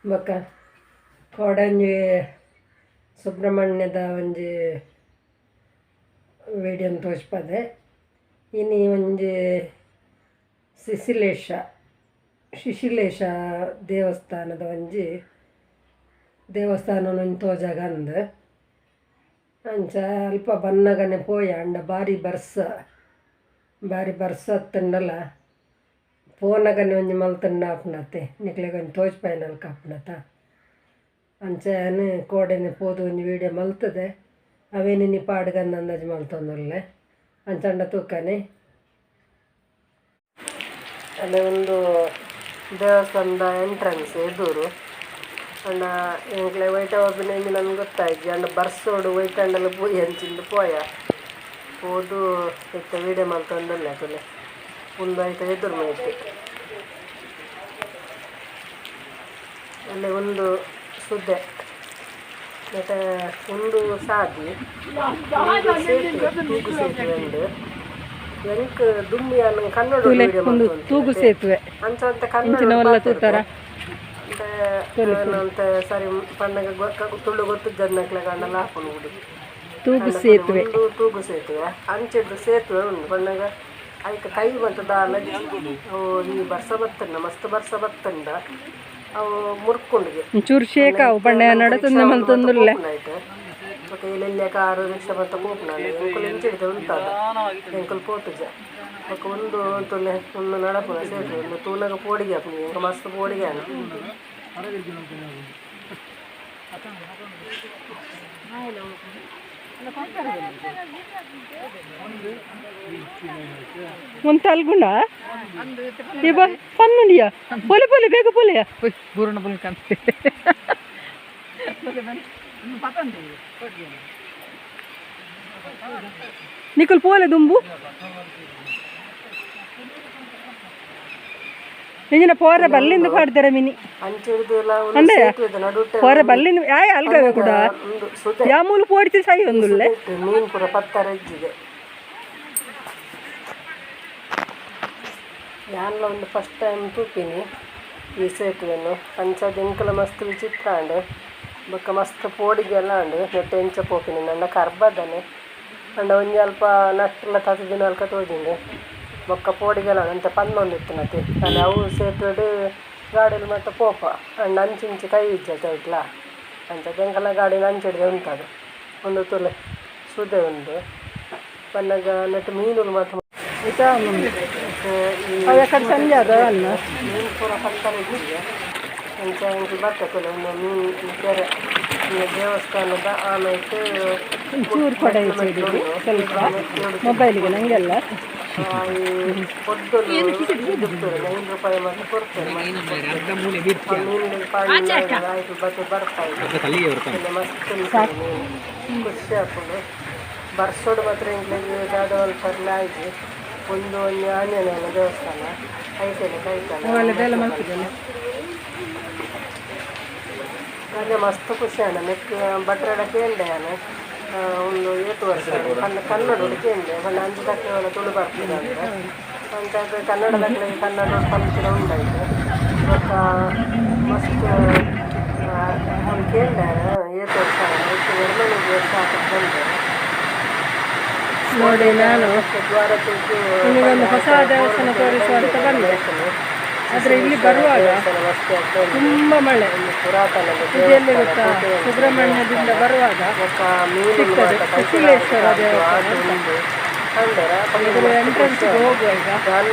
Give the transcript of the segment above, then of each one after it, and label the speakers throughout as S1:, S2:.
S1: ಬೊಕ್ಕ ಕೋಡಂಜಿ ಸುಬ್ರಹ್ಮಣ್ಯದ ಒಂಜಿ ವಿಡಿಯೋನ್ ತೋಜ್ಪಾದೆ. ಇನಿ ಒಂಜಿ ಸಿಸಿಲೇಶ ಶಿಶಿಲೇಶ ದೇವಸ್ಥಾನದ ಒಂಜಿ ದೇವಸ್ಥಾನನ್ ಒಂಜಿ ತೋಜಾಗಂದ್. ಅಂಚ ಅಲ್ಪ ಬನ್ನಗನೆ ಪೋಯ ಆಂಡ ಬಾರಿ ಬರ್ಸ ಬಾರಿ ಬರ್ಸ ಅತ್ತುಂಡಲ ಪೋನಗನೆ ಒಂಜಿ ಮಲ್ತುಂಡ ಆಪುಂಡತೆ ನಿಕ್ಲೆಗ್ ಒಂಜಿ ತೋಜ್ಪಾಯಿನಲ್ಕ ಆಪುಂಡತ. ಅಂಚ ಯಾನ್ ಕೋಡೆನೆ ಪೋದು ಒಂಜಿ ವೀಡಿಯೋ ಮಲ್ತುದೆ ಅವೇನ್ ಇನಿ ಪಾಡ್ಗಂದ್ ಅಂದಾಜು ಮಲ್ತೊಂದುಲ್ಲೆ. ಅಂಚಾಂಡ ತೂಕನೆ. ಅಲ್ಲೇ ಒಂದು ದೇವಸ್ಥಾನದ ಎಂಟ್ರೆನ್ಸ್ ಎದುರು. ಆಂಡ ಎಂಕ್ಲೆ ಒಯ್ಟ್ ಪೋಪಿನ ಎಂಚಿನ ಗೊತ್ತಾಯಿಜಿ. ಆಂಡ ಬರ್ಸೋಡು ಒಯ್ಟ್ ಆಂಡಲ ಪೋಯಿ ಅಂಚಿಂದ್ ಪೋಯ ಪೋದು ಇತ್ತೆ ವೀಡಿಯೋ ಮಲ್ತೊಂದುಲ್ಲೆ ತೂಲೆ. ಉಂದು ಐತ ಎದುರು ಮೈಟ್. ಅಲ್ಲೇ ಒಂದು ಸುದೆ ನೆಟೆ ಉಂದು ಸಾದಿ ಉಂದು ಸೇತುವೆ, ತೂಗು ಸೇತುವೆ ಉಂಡು. ಎಂಕ್ ದುಂಬು ಯಾನ್ ಕನ್ನಡ
S2: ತೂಲೆ
S1: ವೀಡಿಯೋ
S2: ಉಂದು ತೂಗು ಸೇತುವೆ.
S1: ಅಂಚ ಅಂತ ಕನ್ನಡ
S2: ಇಂಚಿನವೆಲ್ಲ ತೂತಾರ.
S1: ಅಂತ ಸರಿ ಪನ್ನಗ ತುಳು ಗೊತ್ತಿದ್ದನಕ್ಲೆಗ್ ಆಂಡಲ ಆಪುಂಡು ಬುಡು.
S2: ತೂಗು ಸೇತುವೆ.
S1: ಉಂದು ತೂಗು ಸೇತುವೆ. ಅಂಚಿಡ್ದ್ ಸೇತುವೆ ಉಂಡು ಪನ್ನಗ ಐಕ್ ಕೈ ಮಾತ ದಾಲ ಅವು ಈ ಬರ್ಸ ಬತ್ತುಂಡ ಮಸ್ತ್ ಬರ್ಸ ಬತ್ತುಂಡ ಅವು ಮುರ್ಕುಂಡುಗೆ.
S2: ಒಂಚೂರು ಶೇಕ್ ಆವು ಪಂಡ ನಡತೊಂದೆ ಮಲ್ತೊಂದುಲ್ಲೆ.
S1: ಬೊಕ ಎಲ್ಲೆಲ್ಯ ಕಾರು ರಿಕ್ಷಾ ಮಾತ ಪೋಪುಂಡು ಎಂಕುಲು ಇಂಚಿಡ್ದ್ ಉಂತಾದ ಎಂಕುಲು ಪೋತುಜ. ಬೊಕ ಉಂದು ತೂಲೆ ಉಂದು ನಡಪುನ ಸೇತುವೆ ಉಂದು ತೂನಗ ಪೋಡಿಗೆ ಆಪುಂಡು ಎಂಕ್ ಮಸ್ತ್ ಪೋಡಿಗೆ ಆಂಡ್.
S2: ಒಂತ ಅಲ್ಗುಂಡ ಈ ಬಾ ಪನ್ನುಂಡಿಯ ಪೊಲೆ ಪೊಲೆ ಬೇಗ ಪೊಲೆಯ.
S3: ಬೂರಣ ಪುಲ್ಕ
S2: ನಿಕುಲ್ ಪೋಲೆ ದುಂಬು ಇಂಜಿನ ಪೋರೆ ಬಲ್ಲಿಂದ ಪಾಡ್ದಾರ ಮಿನಿ.
S1: ಅಂಚಿಡ್ದ್ ಒಂದು
S2: ಅಂದೆಯ?
S1: ಸೇತುವೆದ ನಡುಟೆ
S2: ಪೋರೆ ಬಲ್ಲಿಂದ ಯಾಯ್ ಅಲ್ಗವೆ ಕೂಡ.
S1: ಉಂದು ಸುದೆ.
S2: ಯಾ ಮೂಲು ಪೋಡಿತಿ ಸೈ ಒಂದುಲ್ಲೆ.
S1: ಸುದೆಟ್ ಮೀನ್ ಪೂರ ಪತ್ತರ ಇಜ್ಜಿಗೆ. ಯಾನ್ಲ ಒಂದು ಫಸ್ಟ್ ಟೈಮ್ ತೂಪಿನಿ ಈ ಸೇತುವೆನು. ಅಂಚಾದ್ ಎಂಕಲ ಮಸ್ತ್ ವಿಚಿತ್ರ ಆಂಡ್. ಬೊಕ ಮಸ್ತ್ ಪೋಡಿಗೆ ಎಲ್ಲ ಆಂಡ್. ನೆಟ್ ಎಂಚ ಪೋಪಿನಿ ನನ ಕರ್ಬದನೆ ಆಂಡ ಒಂಜಿ ಅಲ್ಪ ನಟ್ಟುಲ ತತ್ತುದಿನಲ್ಕ ತೋಜಿಂಡು. ಬೊಕ್ಕ ಪೋಡಿಗೆಲ ಆಂಡ್ ಅಂಚ ಪನ್ನೊಂದಿತ್ತಿನತೆ ಆಂಡ ಅವು ಸೇತುವೆಡ್ ಗಾಡಿಲು ಮಾತ ಪೋಪ ಆಂಡ ಅಂಚಿ ಇಂಚಿ ಕೈ ಇಜ್ಜತೆ ಐಟ್ಲ. ಅಂಚ ಎಂಕಲ್ನ ಗಾಡಿನ್ ಅಂಚಿಡ್ದೆ ಉಂತದು. ಉಂದು ತೂಲೆ ಸುದೆ ಉಂಡು. ಪನ್ನಗ ನೆಟ್ ಮೀನುಲು ಮಾತ ಈ
S2: ಅವು ಎಕಡೆ ಸಂಜೆ ಅದ ಅಲ್ಲ.
S1: ಮೀನು ಪೂರ ಪತ್ತರ ಇಜ್ಜಿಗೆ. ಅಂಚ ಎಂಕುಲು ಬತ್ತ ತೂಲೆ ಉಂದು ಮೀನು ಕೆರೆ ಉಂದು ದೇವಸ್ಥಾನದ ಆಮೇಟ್.
S2: ಒಂಚೂರು ಕೊಡ ಈಚೆ ಇಡುದು ಸ್ವಲ್ಪ ಮೊಬೈಲಿಗೆ ನಂಗೆಲ್ಲ.
S1: ಈ ಪೊದ್ದೊಲು ಇದುಪ್ಪೆರ್ 5 ರೂಪಾಯಿ ಮಾತ ಕೊರ್ಪೆರ್. ಮೀನು ಪಾಡಿ ಆಯ್ತು ಬತ್ತೆ ಬರ್ತಾ ಇದೆ ಮಸ್ತ್ ಉಂಟು ಮೀನು. ಖುಷಿ ಆಪುಂಡು ಬರ್ಸೋಡು ಮಾತ್ರ. ಎಂಕ್ಲೆಗ್ ದಾದ ಮಲ್ಪರ್ಲ ಆಯ್ಜಿ. ಒಂದು ಒಂಜಿ ಆಂಜನೇಯನ ದೇವಸ್ಥಾನ ಐತೇನೆ ಕೈತಲ್.
S2: ಅವೆಲ್ಲ ಬೇಲೆ ಮಲ್ಪುದಲ್ಲ.
S1: ಅದೇ ಮಸ್ತ್ ಖುಷಿ ಆಂಡ್. ನೆಕ್ ಭಟ್ರೆಡ ಕೇಂಡೆ ಯಾನ್ ಉಂದು ಏತ್ ವರ್ಷ ಪಂಡ ಕನ್ನಡೊಡು ಕೇಂಡೆ. ಪಂಡ ಅಂಚದಕ್ಲೆಗ್ ತುಳು ಬರ್ಪುಜ ಅಂದ್. ಅಂಚಾದ್ ಕನ್ನಡದಕ್ಲೆಗ್ ಕನ್ನಡ ಪನ್ಪಿನ ಉಂಡಾಯ್ತು. ಬೊಕ್ಕ ಮಸ್ತ್ ಅವ್ಲು ಕೇಂಡೆ ಏತ್ ವರ್ಷ ಆಂಡ್. ಐಕ್ 200 ವರ್ಷ ಆತುಂಡು ಪಂಡೆರ್.
S2: ನೋಡಿ ನಾನು
S1: ದ್ವಾರ ತೂದು
S2: ನಿಮಗೊಂದು ಹೊಸ ದೇವಸ್ಥಾನ ತೋರಿಸುವ ಅಂತ ಬಂದೆ. ಆದ್ರೆ ಇಲ್ಲಿ ಬರುವಾಗ
S1: ಮಸ್ತ್ ಆಗ್ತದೆ.
S2: ತುಂಬ ಮಳೆ.
S1: ಒಂದು ಪುರಾತನದ
S2: ಇದು ಎಲ್ಲಿ
S1: ದೇವಸ್ಥಾನ
S2: ಗೊತ್ತಾ?
S1: ಕೋಟೆ ಉಂಟು.
S2: ಸುಬ್ರಹ್ಮಣ್ಯದಿಂದ ಬರುವಾಗ
S1: ಬೊಕ್ಕ ಮೀನು
S2: ಸಿಗ್ತದೆ
S1: ಮಾತ
S2: ಸುಶೀಲೇಶ್ವರ ದೇವಸ್ಥಾನ
S1: ಆಟೋ
S2: ಅಂತ.
S1: ಉಂಡು ಪಂಡೆರ.
S2: ಇದರ ಎಂಟ್ರೆನ್ಸ್ ಹೋಗುವ ಈಗ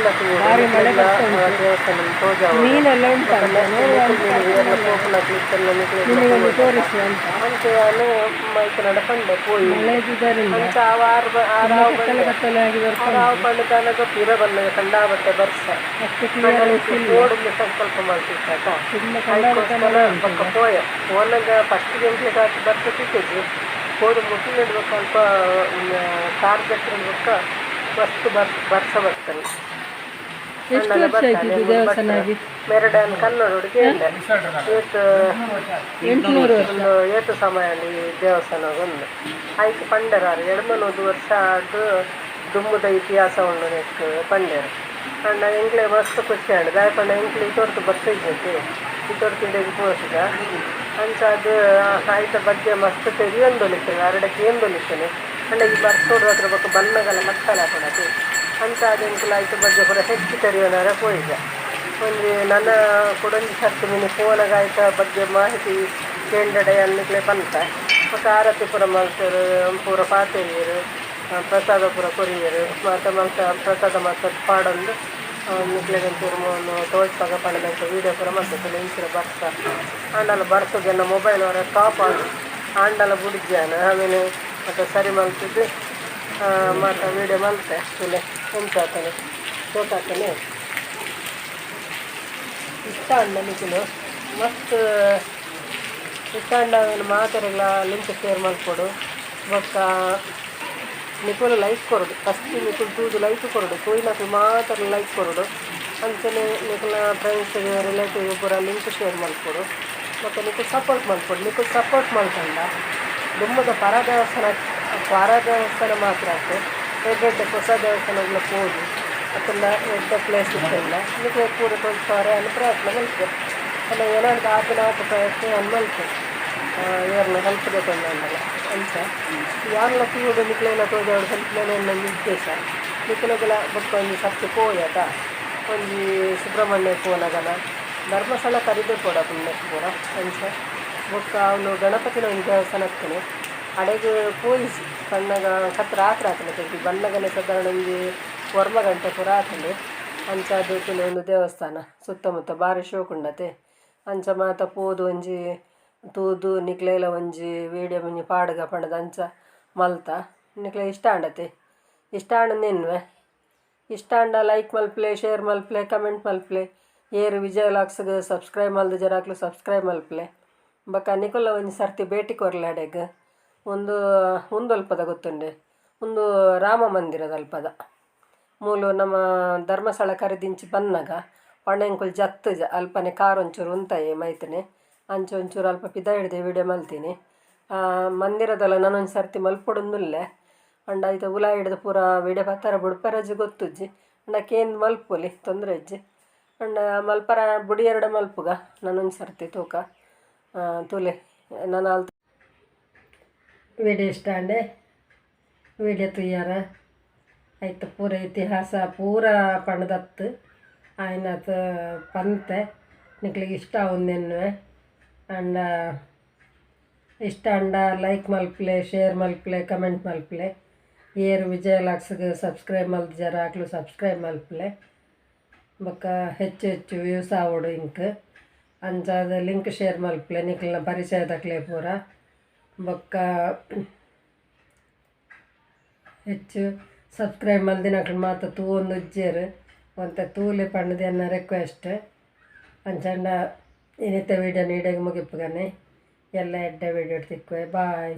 S2: ಭಾರಿ ಮಳೆ ಬರ್ತಾ ಉಂಟು.
S1: ದೇವಸ್ಥಾನ ತೋಜಾವು.
S2: ಮೀನೆಲ್ಲ ಉಂಟಂತೆ, ನೋಡುವ ಅಂತ. ನಿಮಗೊಂದು ತೋರಿಸುವ ಅಂತ.
S1: ಅಂಚ ಯಾನ್ ಮೈತನಡ ಪಂಡೆ ಪೋಯಿ.
S2: ಮಳೆ ಇದ್ದುದರಿಂದ
S1: ಅಂಚ ಅವ ಆರು ಆರಾವ್
S2: ಕತ್ತಲೆ
S1: ಬಂಡೆ
S2: ಕತ್ತಲೆ ಆಗಿ ಬರ್ತಾ
S1: ಆರಾವ್ ಪಂಡ ಪಿರ ಬಂದಾಗ ಕಂಡಾಬಟ್ಟೆ ಬರ್ಸ.
S2: ಅಷ್ಟು ಕ್ಲಿಯರೆನ್ಸ್ ಇಲ್ಲ.
S1: ರೋಡ್ ಸಂಕಲ್ಪ ಮಲ್ತಿತ್ತ.
S2: ತುಂಬ ಕಂಡಾಪಟ್ಟೆ ಮಳೆ ಉಂಟು.
S1: ಬೊಕ್ಕ ಪೋಯ ಪೋನಗ ಫಸ್ಟ್ ಎಂಕ್ಲೆಗ್ ಆತ್ ಬರ್ಸ ತಿಕ್ಕುಜಿ. ಪೋದು ಮುಟ್ಟಿ ಬೊಕ್ಕ ಅಲ್ಪ ಕಾರ್ ಜತ್ತಿನ ಬೊಕ್ಕ ಮಸ್ತ್ ಬರ್ಸ ಬರ್ತದೆ.
S2: ಎಷ್ಟು ವರ್ಷ ಆಯ್ತು ಇದು ದೇವಸ್ಥಾನ ಆಗಿ?
S1: ಮೆರಡನ್ ಕನ್ನಡೊಡು ಕೇಂಡೆ ಏತ್
S2: 800 ವರ್ಷ.
S1: ಒಂದು ಏತ್ ಸಮಯ ಈ ದೇವಸ್ಥಾನ ಒಂದು. ಐಕ್ ಪಂಡೆರ್ ಆರ್ 200 ವರ್ಷ ಆದ್ ದುಂಬುದ ಇತಿಹಾಸ ಉಂಡು ನೆಕ್ ಪಂಡೆರ್. ಅಂಡ ಎಂಕ್ಲೆ ಮಸ್ತ್ ಖುಷಿ ಆಂಡ್ ದಾಯೆ ಪಂಡ ಎಂಕ್ಲೆ ಇತೋರ್ತು ಬತ್ತಿಜ್ಜತೆ ಇತೋರ್ತು ಇಡೆಗ್ ಪೋತುಗ ಅಂಚಾದ್ ಐತ ಬಗ್ಗೆ ಮಸ್ತ್ ತೆರಿಯೊಂದುಲ್ಲೆರ್ ಅರೆಡ ಕೇಂದೊಲಿತ್ತನೆ ಅಂಡ ಈ ಬರ್ಸೋಡು ಅತ್ರ ಬೊಕ ಬನ್ನಗಲ ಕತ್ತಲೆ ಆಪುಂಡತೆ ಅಂಚಾದ್ ಎಂಕುಲು ಐತ ಬಗ್ಗೆ ಪೂರ ಹೆಚ್ಚು ತೆರಿಯೊನರೆ ಪೋಯಿಜ ಒಂಜಿ ನನ ಕುಡೊಂಜಿ ಸರ್ತಿ ಮಿನಿ ಪೋನಗ ಐತ ಬಗ್ಗೆ ಮಾಹಿತಿ ಕೇಂಡಡೆ ಅನ್ನಿಕ್ಲೆ ಪನ್ಪೆ ಬೊಕ ಆರತಿ ಪೂರ ಮಲ್ತೆರ್ ಪೂರ ಪಾತೆರಿಯೆರ್ ಪ್ರಸಾದ ಪೂರ ಕೊರಿಯೆರ್ ಮಾತ ಮಲ್ತ ಪ್ರಸಾದ ಮಾತ ಪಾಡೊಂದು ನಿಕ್ಲೆಗ್ ಒಂಚೂರು ತೋಜ್ಪಾಗ ಪಂಡ್ದ್ ವೀಡಿಯೋ ಪೂರ ಮಲ್ತೆರ್ ಇಂಚಿನ ಬರ್ಸ ಆಂಡಲ ಬರ್ಸಗ್ ಎನ್ನ ಮೊಬೈಲ್ ಒರ ಸ್ಟಾಪ್ ಆಂಡ್ ಆಂಡಲ ಬುಡ್ಜಿ ಯಾನ್ ಆಮೇಲೆ ಮಾತ ಸರಿ ಮಲ್ತುದು ಮಾತ ವೀಡಿಯೋ ಮಲ್ತೆ ತೂಲೆ ಎಂಚ ಆತುಂಡು ಶೋಕಾತುಂಡು ಇಷ್ಟ ಆಂಡ ನಿಕುಲು ಮಸ್ತ್ ಇಷ್ಟ ಆಂಡ ಅವೆನ್ ಮಾತೆರೆಗ್ಲ ಲಿಂಕ್ ಶೇರ್ ಮಲ್ಪೊಡು ಬೊಕ್ಕ ನಿಕುಲು ಲೈಕ್ ಕೊರೊಡು ಫಸ್ಟ್ ನಿಕುಲು ತೂದು ಲೈಕ್ ಕೊರೊಡು ತೂಯಿನಕುಲು ಮಾತೆರ್ಲ ಲೈಕ್ ಕೊರೊಡು ಅಂಚನೆ ನಿಕಲ್ನ ಫ್ರೆಂಡ್ಸ್ ರಿಲೇಟಿವ್ ಪೂರ ಲಿಂಕ್ ಶೇರ್ ಮಲ್ಪೊಡು ಬೊಕ್ಕ ನಿಕುಲು ಸಪೋರ್ಟ್ ಮಲ್ಪೊಡು ನಿಕುಲು ಸಪೋರ್ಟ್ ಮಲ್ತಂಡ ದುಂಬುದ ಪರ ದೇವಸ್ಥಾನ ಪರ ದೇವಸ್ಥಾನ ಮಾತ್ರ ಅತ್ತ್ ಎಡ್ಡೆ ಎಡ್ಡೆ ಪೊಸ ದೇವಸ್ಥಾನಗ್ಲ ಪೋದು ಅತ್ತುಂಡ ಎಡ್ಡೆ ಪ್ಲೇಸ್ ಇತ್ತುಂಡ ನಿಕುಲು ಪೂರ ತೋಜ್ಪಾವರೆ ಯಾನ್ ಪ್ರಯತ್ನ ಮಲ್ಪುವೆ ಪಂಡ ಎನಡ್ದ್ ಆಪಿನಾತ್ ಪ್ರಯತ್ನ ಯಾನ್ ಮಲ್ಪೆ ಏರ್ನ ಹೆಲ್ಪ್ ದೆತೊಂಡಾಂಡಲ ಅಂಚ ಯಾನ್ಲ ತೂದು ನಿಕ್ಲೆಗ್ಲ ತೋಜಾವೊಡು ಪನ್ಪಿನನೆ ಎನ್ನ ಒಂಜಿ ಉದ್ದೇಶ ನಿಕುಲೆಗ್ಲ ಬೊಕ್ಕ ಒಂಜಿ ಸರ್ತಿ ಪೋಯತ ಒಂಜಿ ಸುಬ್ರಹ್ಮಣ್ಯ ಪೋನಗನ ಧರ್ಮಸ್ಥಳ ಕರಿದೆ ಪೋಡಾಪುಂಡು ನೆಕ್ಕ್ ಪೂರ ಅಂಚ ಬೊಕ್ಕ ಅವ್ಲು ಗಣಪತಿನ ಒಂಜಿ ದೇವಸ್ಥಾನ ಇತ್ತುಂಡು ಅಡೆಗ್ ಪೋಯಿಜಿ ಪನ್ನಗ ಕತ್ ರಾತ್ರೆ ಆತುಂಡು ಬನ್ನಗನೆ ಸಾಧಾರಣ ಒಂಜಿ ಒರ್ಂಬ ಗಂಟೆ ಪೂರ ಆತುಂಡು ಅಂಚಾದ್ ತೂಲೆ ಉಂದು ದೇವಸ್ಥಾನ ಸುತ್ತಮುತ್ತ ಬಾರಿ ಶೋಕು ಉಂಡತೆ ಅಂಚ ಮಾತ ಪೋದು ಒಂಜಿ ತೂದು ನಿಕ್ಲೆಗ್ಲ ಒಂಜಿ ವೀಡಿಯೋ ಒಂಜಿ ಪಾಡುಗ ಪಂಡ್ದ್ ಅಂಚ ಮಲ್ತ ನಿಕ್ಲೆಗ್ ಇಷ್ಟ ಆಂಡತೆ ಇಷ್ಟ ಆಂಡ ಎನ್ನುವೆ ಇಷ್ಟ ಆಂಡ ಲೈಕ್ ಮಲ್ಪುಲೆ ಶೇರ್ ಮಲ್ಪುಲೆ ಕಮೆಂಟ್ ಮಲ್ಪುಲೆ ಏರ್ ವಿಜಯ ವ್ಲಾಗ್ಸ್ ಗ್ ಸಬ್ಸ್ಕ್ರೈಬ್ ಮಲ್ದಿಜೆರ್ ಅಕ್ಲು ಸಬ್ಸ್ಕ್ರೈಬ್ ಮಲ್ಪುಲೆ ಬೊಕ ನಿಕುಲ್ಲ ಒಂಜಿ ಸರ್ತಿ ಭೇಟಿ ಕೊರ್ಲೆ ಅಡೆಗ್ ಉಂದು ಉಂದು ಒಲ್ಪದ ಗೊತ್ತುಂಡೆ ಉಂದು ರಾಮ ಮಂದಿರದ ಅಲ್ಪದ ಮೂಲು ನಮ ಧರ್ಮಸ್ಥಳ ಕರಿದಿಂಚಿ ಬನ್ನಗ ಪಂಡ ಎಂಕುಲು ಜತ್ತುಜ ಅಲ್ಪನೆ ಕಾರ್ ಒಂಚೂರು ಉಂತಾಯೆ ಮೈತ್ನೆ ಅಂಚ ಒಂಚೂರು ಅಲ್ಪ ಪಿದಾಯಿಡ್ದೆ ವೀಡಿಯೋ ಮಲ್ತಿನಿ ಮಂದಿರದಲ್ಲ ನನೊಂಜಿ ಸರ್ತಿ ಮಲ್ಪೊಡುಂದುಲ್ಲೆ ಪಂಡ ಐತ ಉಲಾಯಿಡ್ದ್ ಪೂರ ವೀಡಿಯೋ ಪತ್ತರ ಬುಡ್ಪೆರಜಿ ಗೊತ್ತುಜ್ಜಿ ಪಂಡ ಕೇಂದ್ ಮಲ್ಪೊಲಿ ತೊಂದರೆ ಇಜ್ಜಿ ಪಂಡ ಮಲ್ಪರ ಬುಡಿಯೆರಡ ಮಲ್ಪುಗ ನನೊಂಜಿ ಸರ್ತಿ ತೂಕ ತೂಲೆ ನನ ಅಲ್ತ ವೀಡಿಯೋ ಇಷ್ಟ ಆಂಡೆ ವೀಡಿಯೋ ತೂಯರ ಐತ ಪೂರ ಇತಿಹಾಸ ಪೂರ ಪಂಡ್ದತ್ತು ಆಯ್ನಾತ್ ಪಂತೆ ನಿಕ್ಲೆಗ್ ಇಷ್ಟ ಆವೊಂದೆನ್ನುವೆ ಆಂಡ ಇಷ್ಟ ಆಂಡ ಲೈಕ್ ಮಲ್ಪುಲೆ ಶೇರ್ ಮಲ್ಪುಲೆ ಕಮೆಂಟ್ ಮಲ್ಪುಲೆ ಏರ್ ವಿಜಯ ವ್ಲಾಗ್ಸ್ ಗ್ ಸಬ್ಸ್ಕ್ರೈಬ್ ಮಲ್ದಿಜೆರ್ ಅಕ್ಲು ಸಬ್ಸ್ಕ್ರೈಬ್ ಮಲ್ಪುಲೆ ಬೊಕ ಹೆಚ್ಚು ಹೆಚ್ಚು ವ್ಯೂಸ್ ಆವೊಡು ಇಂಕ್ ಅಂಚಾದ್ ಲಿಂಕ್ ಶೇರ್ ಮಲ್ಪುಲೆ ನಿಕಲ್ನ ಪರಿಚಯದಕ್ಲೆ ಪೂರ ಬೊಕ್ಕ ಹೆಚ್ಚು ಸಬ್ಸ್ಕ್ರೈಬ್ ಮಲ್ದಿನಕುಲು ಮಾತ ತೂವೊಂದುಜ್ಜೆರ್ ಒಂತೆ ತೂಲೆ ಪಂಡ್ದ್ ಎನ್ನ ರಿಕ್ವೆಸ್ಟ್ ಅಂಚಾಂಡ ಇನಿತ ವೀಡಿಯೋನ್ ಇಡೆಗ್ ಮುಗಿಪುಗನೆ ಎಲ್ಲ ಎಡ್ಡೆ ವೀಡಿಯೋ ತಿಕ್ಕುವೆ ಬಾಯ್.